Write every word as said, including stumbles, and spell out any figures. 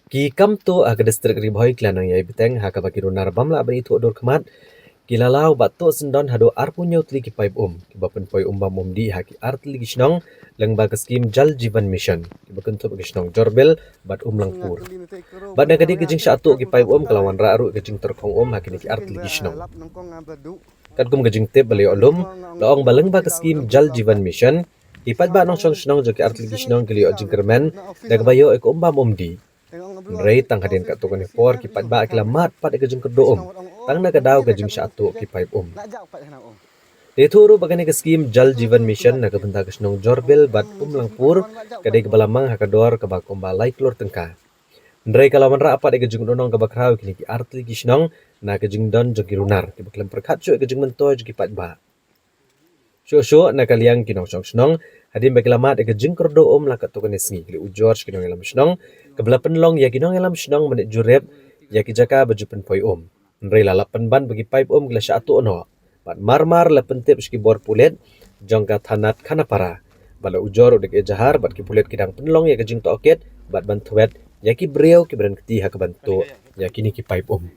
Ki kam tuh ha ka distrik Ri Bhoi ki la nang ïai bteng ha kaba ki runar bym lah ban ithuh dur khmat ki la law bad tuh syndon haduh arphew hynñiew tylli ki paip um kiba pynpoi um bam um dih ha ki ar tylli ki shnong lyngba ka skim Jal Jeevan Mission kiba kynthup ïa ki shnong Jorbil bad Umlangpur. Bad na ka dei ka jingshah tuh ki paip um ka la wanrah ruh ïa ka jingtyrkhong um ha kine ki ar tylli ki shnong. Katkum ka jingtip ba la ïoh lum, la ong ba lyngba ka skim Jal Jeevan Mission, ki paidbah nongshong shnong jong ki ar tylli ki shnong ki la ïoh jingkyrmen da kaba ïoh ïa ka um bam um dih. Hynrei tang hadien katto katne por ki paidbah ki la mad pat ïa ka jingkyrduh um tang na ka daw ka jingshah tuh ki paip um. La ithuh ruh ba kane ka skim Jal Jeevan Mission na ka bynta ka shnong Jorbil bad Umlangpur ka dei kaba la mang ha ka dor kaba kumba lai klur tyngka. Hynrei ka la wanrah pat ïa ka jingdonong kaba khraw ïa kine ki ar tylli ki shnong na ka jingdon jong ki runar kiba khlem pyrkhat shuh ïa ka jingmyntoi jong ki paidbah. Shuh shuh na ka liang ki nongshong shnong, hadien ba ki la mad ïa ka jingkyrduh um la katto katne sngi, ki la ujor sha ki nongïalam shnong, kaba la pynlong ïa ki nongïalam shnong ban ïa jurip ïa ki jaka ba ju pynpoi um. Hynrei la lap pynban ba ki paip um ki la shah tuh noh. Bad mar mar la pyntip sha ki bor pulit jong ka thanat Khanapara. Bad la ujor ruh da ki ejahar bad ki pulit ki dang pynlong ïa ka jingtohkit bad ban thwet ïa ki briew kiba don kti ha kaban tuh ïa kine ki paip um.